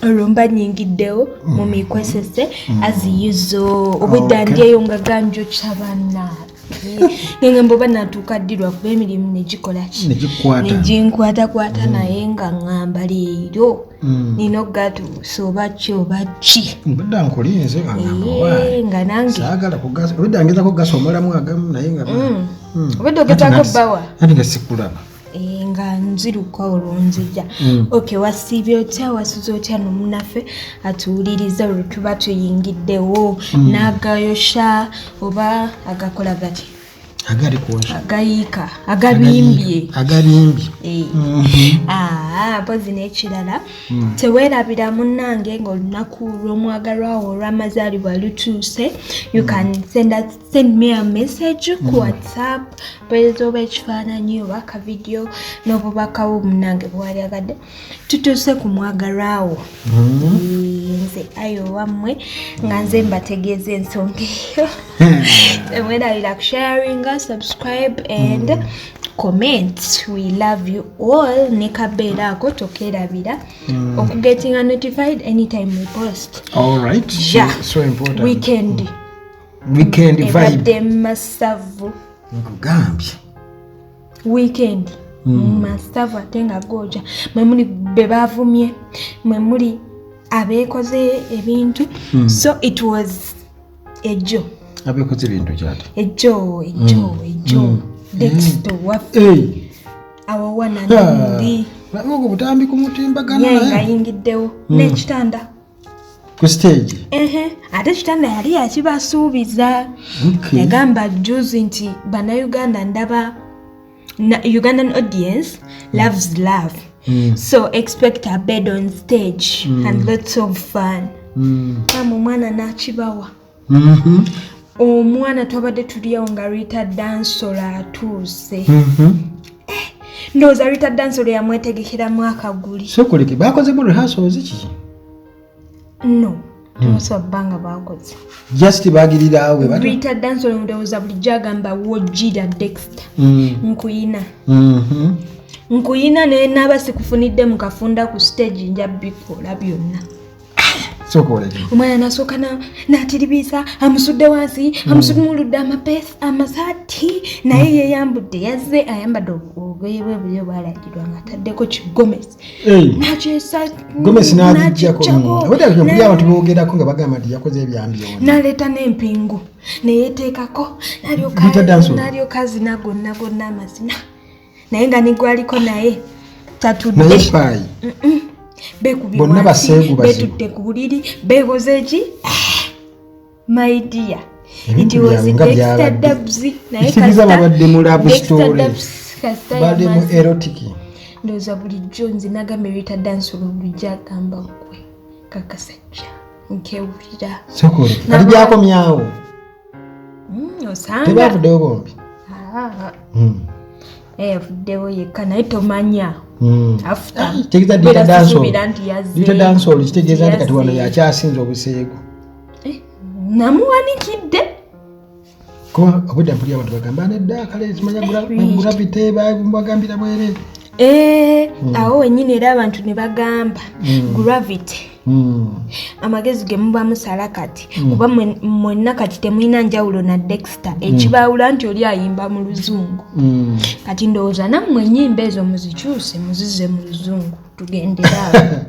Olwo mba nyingiddewo mu mikwesese as usual. Obwedda ndi eyo nga ganjokya bannange, ngengamba oba natuuka ddi, lwakuba emirimu negikola ki, Negikwata. Neginkwatakwata, naye nga ŋŋamba leero nina okugatuusa oba ki oba ki. Mbadde nkulinze nga ngamba Nga nange saagala kugasa, obedda ngezako kugasomolamu agamu, naye nga Obedda ogezaako bbawa. Anti nga sikulaba. Nga nziruka olwo nzija. Okay, wasiibye otya? Wasuze otya nomunaffe atuwuliriza olwo tuba tuyingiddewo n'agayosha oba agakola gati? Agali kwosha. Agayiika, agabimbye. Agabimbye. Ah, mpozi n'ekirala, teweerabira munnange ng'olunaku lw'omwagalwawo olw'amazaalibwa lutuuse, you can send me a message ku WhatsApp, mpeereza oba ekifaananyi oba akavidiyo n'obubaka bwo munnange bwewalyagadde tutuuse ku mwagalwawo. Nze ayo wammwe nga nze mbategeeza ensonga eyo. Temwerabira kusharinga, subscribe and comment. We love you all. Ne kabeera ako tokerabira okugetinga notified anytime we post. All right. So, so important. Weekend Weekend vibe. Ebadde masavu. Nkugambye. Weekend masavu, ate nga goja mwe muli be bavumye, mwe muli abeekoze ebintu, so it was ejjo. Abekoze ebintu kyati? Ejjo, ejjo, ejjo Dexter waffe Hey. awo wananandi. Ogwo butambi ku mutimbagano. Ye nga Naye ayingiddewo n'ekitanda. Ku stage. Ehe, ate ekitanda yali yakibasuubiza. Yagamba juzi nti bannayuganda ndaba Ugandan audience loves love, so expect a bed on stage and lots of fun. Ama omwana n'akibawa. Omwana twabadde tuliawo nga Rita Dansolo atuuse. Ndowooza Rita Dansolo yamwetegekeramu akaguli. Sokoleke bakozemu rehearsals kiki? No, tebasobola bbanga bakoze. Just bagirirawo bwe bati. Rita Dansolo ndowooza bulijjo agamba, "Wojira Dexter, nkuyina, nkuyina, naye naaba sikufunidde mu kafunda ku stage nja bikola byonna." Sokoleke. Omwana nasooka n'atiribiisa, amusudde wansi, amusumuludde amapeesa, amasaati, naye yeyambudde, yazze ayambadde obugoye bwe buli obwalagirwa nga ataddeko kigomesi. Hey. Nakyesa. Gomesi n'agijjako. N'agijjako. Obadde mpulira abantu boogerako nga bagamba nti yakoze ebyambyona. N'aleeta n'empingu neyeteekako. Rita Dansolo. N'alyoka azina gonna gonna amazina, naye nga negwaliko naye tatudde. Naye paayi. Bekubye Bonna wansi, baseegu bazibu. betutte ku buliri, beekoze ki, my dear. Ebintu It was byabwe nga Dexter byabadde. Dubs, naye Ekitegeeza babadde mu love Dexter story. Dubs kasita Badde mu yamaze. erotic. Ndowooza bulijjo nze nagamba Rita Dansolo bulijjo agamba, "Gwe kakasajja nkewulira." Sokoleke kati byakomyawo. Osanga Tebavuddeyo bombi. Ah, yavuddewo yekka, naye tomanya. After Kitegeeza Beera Rita Dansolo. sisuubira nti yazze. Rita Dansolo kitegeeza nti kati wano Yazze. yakyasinza obuseegu. Eh, namuwanikidde. Kuba obwedda mpulira abantu bagamba nedda, kale simanya gravity bagambira bwere. Eh, awo wennyini era abantu ne bagamba gravity, amagezi ge muba musala kati, kuba mwenna kati temulina njawulo na Dexter, ekibaawula nti oli ayimba mu Luzungu. Kati ndowooza nammwe ennyimba ezo muzikyuse, muzize mu Luzungu, tugendere awo.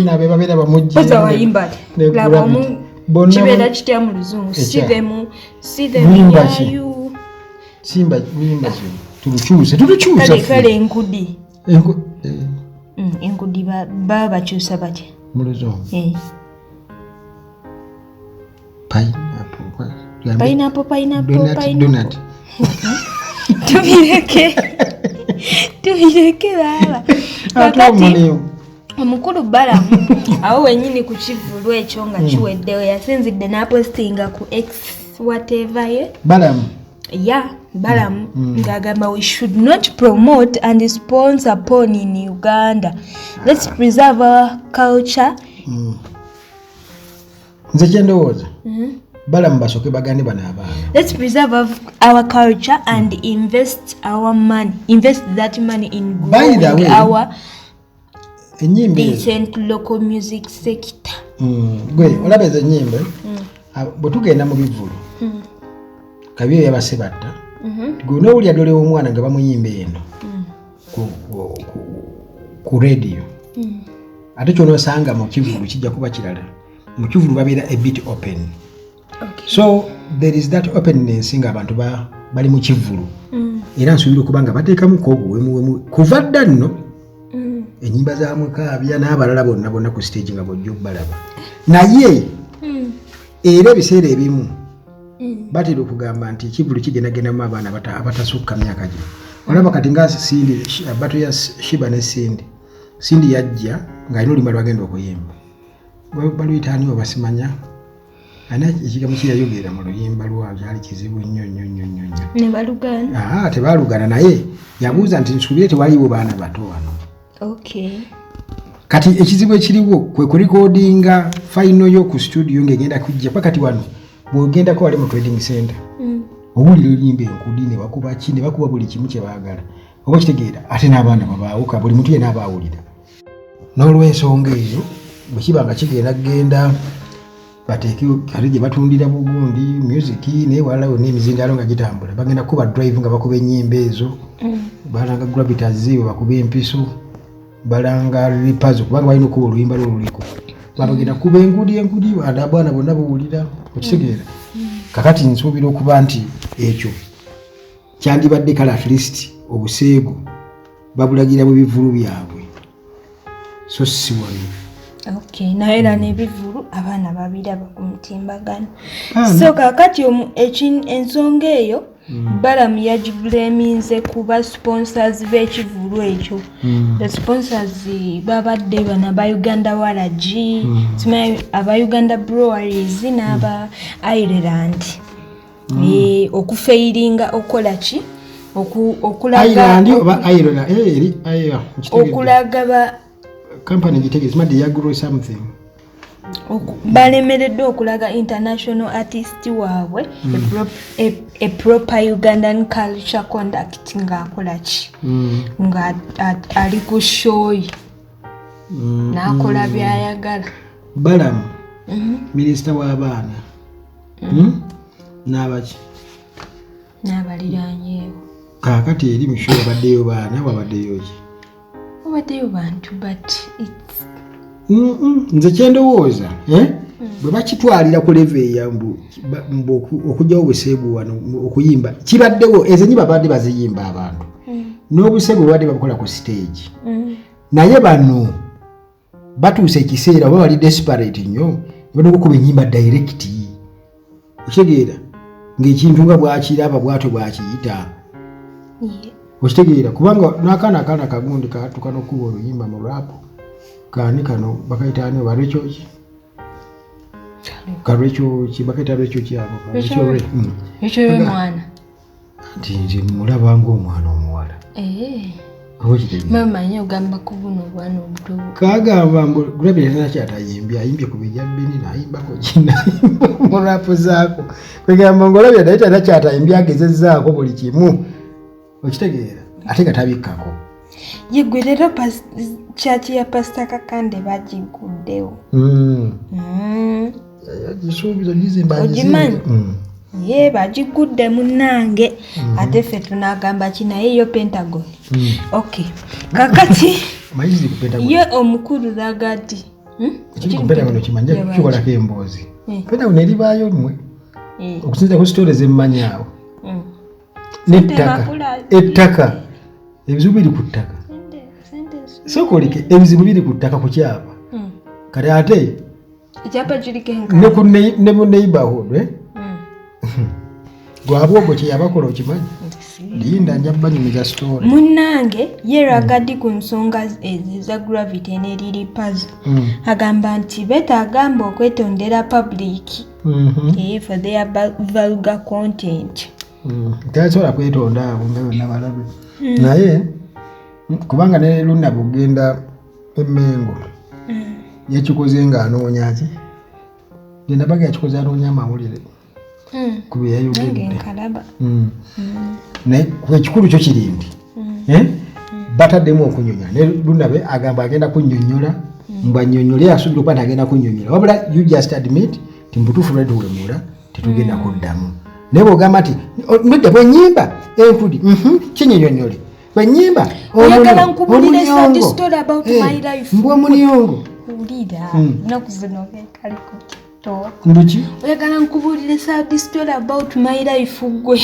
Nabe babeera bamujje. Oza wayimba ati Ne laba gravity. Bonna kibeera kitya mu Luzungu? Ekya. Sithemu sithemu. Luyimba ki? Yayu. Simba luyimba ki? Tulukyuse, tulukyusa. Kale Ffe. kale enkudi. Enku Enkudi baba bakyusa batya? Mu Luzungu? Eh. Pineapple. Pineapple, pineapple. Donut, Pineapple. donut. Tubireke, tubireke baaba. Ate Kakati omulimu. omukulu Balamu awo wenyini ku kivvulu ekyo nga kiweddewo, yasinzidde n'apostinga ku X whatever ye. Balamu. Ya Balamu ng'agamba, "We should not promote and sponsor porn in Uganda. Let's preserve our culture." Nze kyendowooza, Balamu basooke bagane bano abaana. Let's preserve our culture and invest our money, invest that money in By the growing way, our Ennyimba ezo decent local music sector. Gwe olaba ezo ennyimba, bwe tugenda mu bivvulu, kabi eyabasebatta, gwe noowulira ddole w'omwana nga bamuyimba eno ku radio, ate kyonoosanga mu kivulu kijja kuba kirala. Mu kivulu babeera a bit open. So there is that openness nga abantu bali mu kivulu. Era nsuubira okuba nga bateekamuko obuwemuwemu kuva dda nno. Ennyimba za Mukaabya n'abalala bonna bonna ku stage nga bwojja obbalaba, naye era ebiseera ebimu batera okugamba nti ekivulu kigendagendamu abaana abatasukka myaka gino. Olaba kati nga Cindy, battle ya Sheebah ne Cindy. Cindy yajja ng'alina oluyimba lwagenda okuyimba. Baluyita ani oba simanya, alina ekigambo kyeyayogera mu luyimba lwa kyali kizibu nnyo nnyo nnyo nnyo nnyo. Ne balugana. Aa, tebaalugana, naye yabuuza nti, "Nsuubire tewaliwo baana bato wano." Kati ekizibu ekiriwo kwe kurecordinga final yo ku studio ng'egenda kujja, kuba kati wano bw'ogendako wali mu trading center, owulira oluyimba enkudi ne bakuba ki, ne bakuba buli kimu kye baagala, oba kitegeera, ate n'abaana babaawuka, buli muntu yenna aba awulira. N'olwensonga eyo, bwe kiba nga kigenda kugenda bateeke kati gye batundira bugundi music, naye walala wonna emizindaalo nga gitambula, bagenda kuba drive nga bakuba ennyimba ezo. Balanga Gravitas, bwe bakuba empiso, balanga Ripazo, kubanga balina okuba oluyimba lwo oluliko, babagenda kuba enkudi enkudi, abaana bonna buwulira, okitegeera. Kakati nsuubira okuba nti ekyo kyandibadde kale, at least obuseegu babulagira mu bivulu byabwe, so si wano. Okay, naye era n'ebivulu abaana babiraba ku mutimbagano. Baana. So kakati ensonga eyo Balamu yagiblaminze kuba sponsors b'ekivulu ekyo. The sponsors babadde bano aba Uganda Waragi, simanyi aba Uganda Breweries n'aba Ireland. Okufailinga okukola ki? Okulaga Ireland oba Ireland, eri ayo nkitegedde. Okulaga ba Company gitegeeza madde ya grow something. Balemereddwa okulaga international artist waabwe a proper Ugandan culture conduct ng'akola ki, nga ali ku show ye, n'akola byayagala. Balamu minisita w'abaana. N'abaki? N'abaliranyeewo. Kaakati eri mu show wabaddeyo baana, wabaddeyo ki? Obaddeyo bantu, but it's Nze kyendowooza, eh? Bwe bakitwalira ku level eya mbu okugyawo obuseegu wano okuyimba kibaddewo, ezo ennyimba babadde baziyimba abantu, n'obuseegu bwebadde babukola ku stage, naye bano batuuse ekiseera oba bali desperate nnyo ne okukuba ennyimba direct, okitegeera, ng'ekintu nga bwakiraba bwatyo bwakiyita. Okitegeera, kubanga n'akaana akaana kagundi katuka n'okuba oluyimba mu rap. Kaani kano bakayita ani oba lwekyoki kalwekyoki, bakayita lwekyoki ako. Rachel Rachel Ray. Ray. Ekyo yo mwana. Nti nze mulaba ng'omwana omuwala. Oba okitegeera? Mamanyi ogamba ku buno obwana obuto. Kagamba mbu Gravity talina kyatayimbye, ayimbye ku bijja bbini, nayimbako kina mu rap zaako, kwegamba ngaolabye naye talina kyatayimbye, agezezzaako buli kimu, okitegeera, ate nga tabikkako. Ye gwe, leero church ya Pasita Kakande bagiguddewo. Gisuubizo gizimba. Ogimanyi? Mm. Ye bagigudde munnange, ate ffe tunagamba ki? Naye yo Pentagon. Okay, kakati Omanyi kiri ku Pentagon? Ye omukulu Ragadi, Ekiri ku Pentagon kimanja Yabaki. kikolako emboozi. Pentagon eribaayo mmwe, okusinziira ku story zemmanyi awo, n'ettaka. Makula. Ettaka, ebizibu biri ku ttaka. Sente. Sooka oleke, ebizibu biri ku ttaka, ku kyapa. Kati ate Ekyapa kiriko enka. Ne mu neighborhood, eh? Gwabwogo kye yabakola okimanyi, linda nja banyumiza story. Munnange, ye Ragadi ku nsonga ezo eza Gravity ne Lil Pazo, agamba nti beetagamba okwetondera public for their vulgar content. Tebasobola kwetonda abo nga byonna balabe, naye kubanga ne luna bugenda emmengo yakikoze ng'anoonya ki, genda baga yakikoze anoonya amawulire ku bye Nange yayogedde. nkalaba. Naye ku ekikulu kyo kiri nti, eh? Bataddemu okunyonyola ne Lunabe agamba agenda kunnyonnyola, mbwannyonnyole, asuubira okuba nti agenda kunnyonnyola. Wabula you just admit ti mubutuufu lwali tuwemula, tetugenda kuddamu. Naye bwogamba nti, "O, nedda, bwenyimba enkudi, kinyinyonnyole bwenyimba." Oyagala nkubulire sad story about my life? Mbwa omuniongo. Wulira, ennaku zino kali ku TikTok. Nduki? Oyagala nkubuulire sad story about my life, gwe?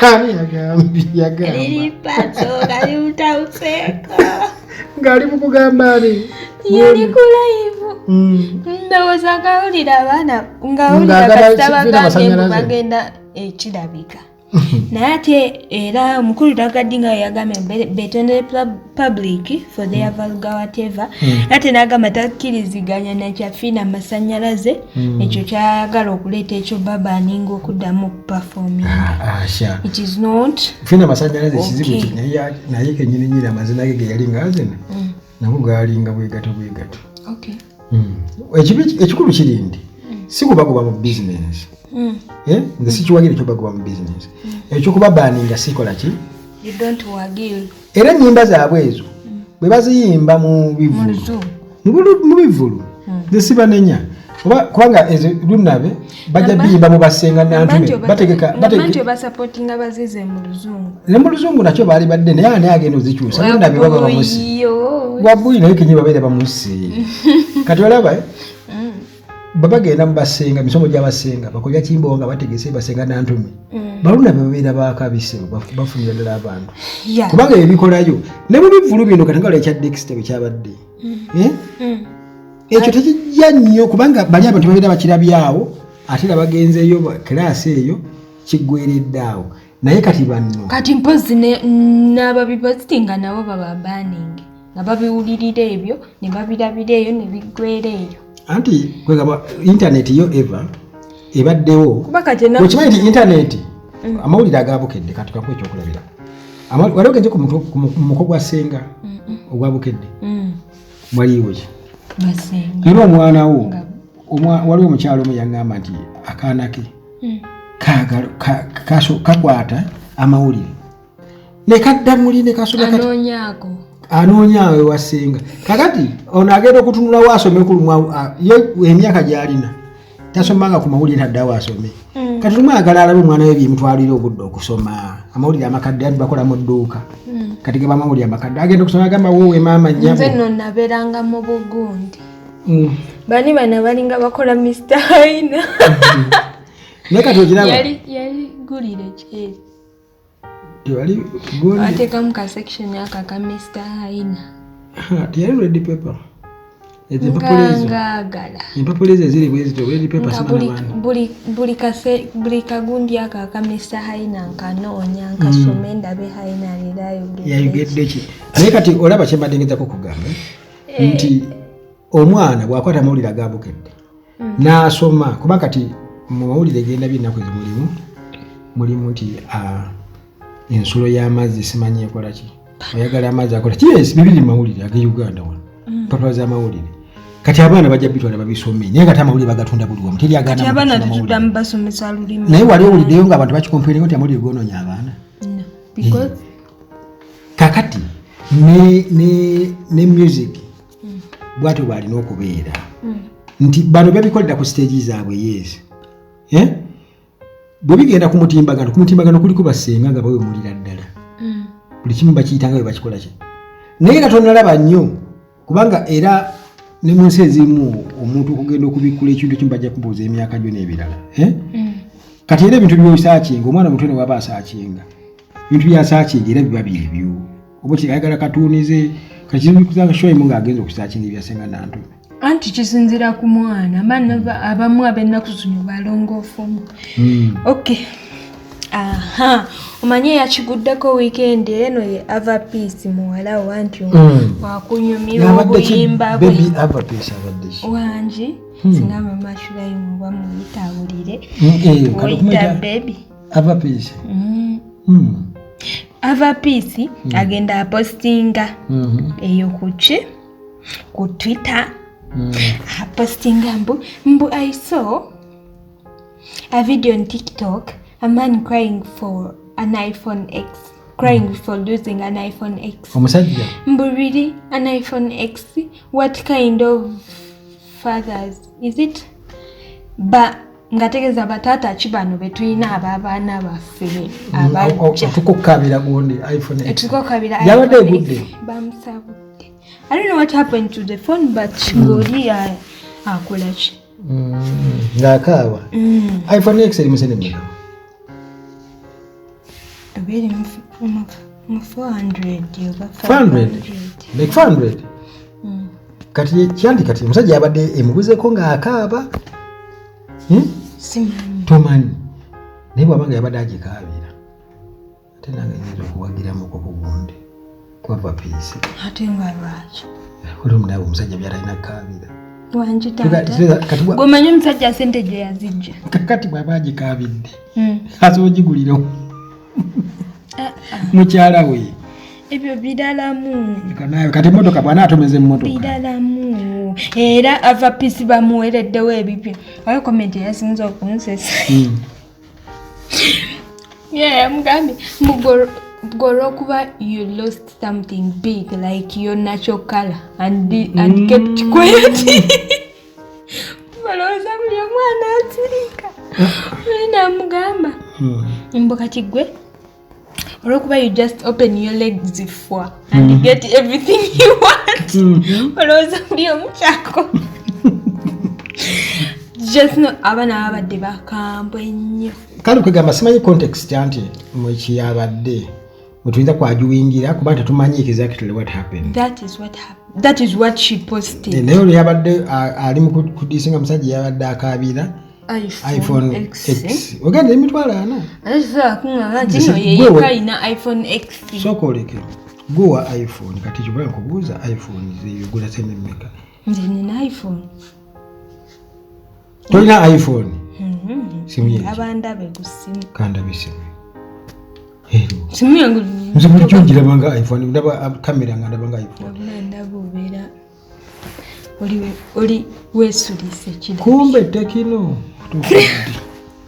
Ani yagambye? Yagamba Liripazo kali mutawuseeko. Ng'ali mu kugamba ani? Yali ku live. Ndowooza ngawulira abaana ngawulira Ng'agala kasita fiina bagambye mbu amasannyalaze. Bagenda ekirabika. Naye ate era omukulu Ragga Dee nga yagambye betondere public for their vulgar whatever. Ate n'agamba takkiriziganya nakyafiina amasannyalaze, ekyo kyayagala okuleeta ekyo babaninga okuddamu okuperforminga. Ah, asha. It is not Fina amasannyalaze ekizibu Okay. ki naye kenyini nyini amazina ge ge yali ngaazina nago gaalinga bwegato bwegato. Okay. Ekibi ekikulu kiri nti si kubagoba mu bizinensi. Eh, nze sikiwagira ekyobagoba mu bizinensi, ekyokubabaninga sikola ki. You don't wagil. Era ennyimba zaabwe ezo bwe baziyimba mu mu bivulu, luzungu. Mu bivulu, nze sibanenya oba kubanga ezo Lunabe bajja biyimba mu basenga nantume bategeka nti obasupportinga bazize mu luzungu. Ne mu luzungu nakyo baali badde, naye ani agenda ozikyusa? Lunabe baba bamusi Yo. Wabuyi naye kenyi babeera bamusi. Kati olaba, eh? Babagenda mu basenga, misomo gy'abasenga bakolya kimbowa nga bategese basenga nantume. Balunabe babeera bakabise, bafunira ddala abantu. Kubanga ebyo bikolayo ne mu bivulu bino. Kati nga ekya Dexter bwe kyabadde, eh? Ekyo tekijja nnyo kubanga bali abantu babeera bakirabyawo, ate era bagenzeeyo kiraasi eyo kiggweredde awo. Naye kati banno Kati mpozi n'ababipositinga nabo baba banning nga babiwulirira ebyo ne babirabira eyo ne biggwera eyo. Anti kwegamba intaneti yo eva ebaddewo. Kuba kati ennaku Okimanyi nti intaneti, amawulire agabukedde, kati kakuwa ekyokulabira. Wali ogenze ku muko gwa Ssenga ogwabukedde? Waliwo ki? Basenga. Era omwana wo waliwo omukyalo omu yaŋŋamba nti akaana ke kakwata amawulire ne kadda muli ne kasoma kati. Anoonyaako. Anoonya awo ewasenga. Kakati ono agenda okutunulawo asome ku lumu, ye emyaka gy'alina tasomanga ku mawulire, taddawo asome. Kati lumu ayagala alabe omwana we byemutwalira obudde okusoma amawulire amakadde, anti bakola mu dduuka. Kati gaba amawulire amakadde, agenda okusoma agamba, "Woowe maama, Nze nnyabo." nno nabeeranga mu bugundi. Bani bano balinga bakola Mr Haina. Naye kati okiraba. Yali gulire kyeri. Tewali gundi. Bateekamu ka section ako aka Mr Haina. Ha, teyali red paper ezo, empapula ezo. Ngaagala. Empapula ezo eziri bwezito, red paper. Nga Simana baana. Buli kagundi ako aka Mr Haina nkanoonya nkasome ndabe Haina leero ayogedde. Yayogedde ki? Naye kati olaba kyembadde ngezako kugamba nti omwana bw'akwata amawulire agabukedde n'asoma, kuba kati mu mawulire gendabye ennaku ezo mulimu nti ensulo y'amazzi simanyi ekola ki, oyagala amazzi akola ki. Yes, bibiri mu mawulire ag'e Uganda wano, mpapula z'amawulire. Kati abaana bajja bitwala babisome, naye kati amawulire bagatunda buli wamu, teri agaana Kati abaana muntu kusoma tetuddamu mawulire. basomesa lulimi. Naye wali owuliddeyo ng'abantu bakicomplaininga nti amawulire goononya abaana? No, because Kakati ne music bwatyo bwalina okubeera nti bano babikolera ku stage zaabwe, yes. Eh? Bwe bigenda ku mutimbagano, ku mutimbagano kuliko basenga nga bawemulira ddala. Buli kimu bakiyita nga bwe bakikola ki, naye nga tonalaba nnyo, kubanga era ne mu nsi ezimu omuntu okugenda okubikkula ekintu kimu bajja kubuuza emyaka gyo n'ebirala, eh? Kati era ebintu byosaakinga, omwana muto ne waba asaakinga ebintu byasaakinga era biba byebyo, oba ayagala katuunize. Kati kizibu shoyimu ng'agenza okusaakinga ebyasenga nantume. Anti kisinziira ku mwana. Abaana abamu ab'ennaku zino balongoofumu. Okay, aha, omanye yakiguddeko weekend eno ye Ava Peace, muwala wo, anti wakunyumirwa Yabadde ki? obuyimba bwe. Baby Ava Peace abadde ki? Wangi. Singa mama Shulayimu oba muyita awulire. Eh, kati Oyita okumuyita baby. Ava Peace. Ava Peace agenda apostinga eyo kuki, ku Twitter. Apostinga mbu, "I saw a video on TikTok, a man crying for an iPhone X." Crying for losing an iPhone X. Omusajja. Mbu really, an iPhone X? What kind of fathers is it? Ba ngategeeza bataata ki bano be tulina ab'abaana baffe abajja. Tukukabira gundi iPhone X. Tukukabira. Yabadde egudde. Bamusabudde. I don't know what happened to the phone, but ng'oli akola ki? Ng'akaaba. iPhone X eri mu sente mmeka? Oba eri mu 400 oba 400? Like 400? Kati kyandi kati omusajja yabadde emubuzeeko ng'akaaba. Simanyi. Tomanyi. Naye bw'aba nga yabadde agikaabira, ate nange nyinza okuwagiramuko ku gundi kwava piisi. Ate nga lwaki? Oli naawe omusajja by'atalina kukaabira. Wangi taata. Gwe omusajja sente gye yazijja. Kakati bw'aba agikaabidde, asobola ogigulira mukyala we. Ebyo biralamu. Kati emmotoka bw'anaatomeza emmotoka. Biralamu. Era ava piisi bamuweereddewo ebibyo. Waliwo comment eyasinze okunsesa. Yeah, mugambye mbu olw'okuba you lost something big like your natural color and kept quiet. Balowooza buli omwana asirika. Oli namugamba mbu kati gwe olw'okuba you just open your legs for and get everything you want. Olowooza buli omu kyako. Just know abaana babadde bakambwe nnyo. Kale kwegamba simanyi context anti mwekiyabadde mwetuyinza kwajuwingira kuba tetumanyi exactly what happened. That is what happened. That is what she posted. Naye olwo yabadde ali mu kudisinga musajja yabadde akaabira iPhone X. Ogenda 400,000. Ate kisobola kuŋŋamba nti nno ye yekka alina iPhone X. Sooka oleke. Gwe iPhone kati kibula nkubuuza iPhone zeyogula sente mmeka? Nze nina iPhone. Tolina iPhone? Simu ye. Abandabe ku ssimu. Kandabe simu. Hello. Simu yange. Nze bulijjo ngiraba nga iPhone, ndaba kamera nga ndaba nga iPhone. Ndaba obeera oli weesulise kirabika. Kumbe Tecno.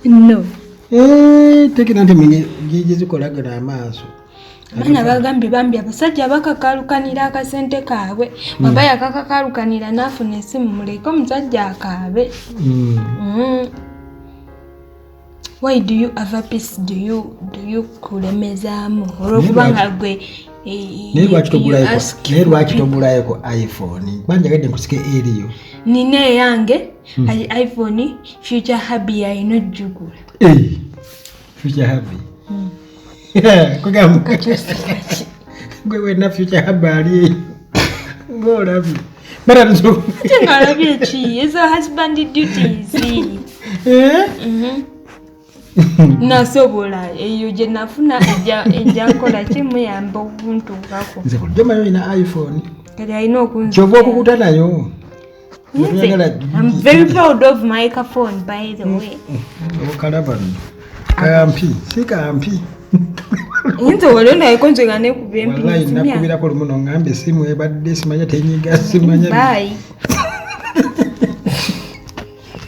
No. Tecno nti mwenye gizikolagana amaaso. Abaana bagambye bambi abasajja bakakalukanira akasente kaabwe. Bw'aba yakakakalukanira n'afuna essimu muleke omusajja akaabe. Why do you have a peace? Do you kulemezaamu? Olw'okubanga gwe naye lwaki togulayo iPhone? Kuba njagadde nkusike eriyo. Nina eyange iPhone future hubby alina ojjugula. Future hubby. Kugamba gwe wenna future hubby ali ng'olabye. Ate ng'olabye ki? Ezo husband duties. Nasobola eyo gye nafuna ejja nkola kimuyamba okuntuukako. Nze bulijjo mmanyi olina iPhone. Kati alina okunzija. Ky'ova okukuta nayo. I'm very proud of my phone, by the way. Okalaba nno. Kampi, si kampi. Nze waliwo nayeko nze nga neekuba empi. Wallahi nakubirako lumu n'oŋŋamba essimu ebadde simanya tenyiga simanya. Bye.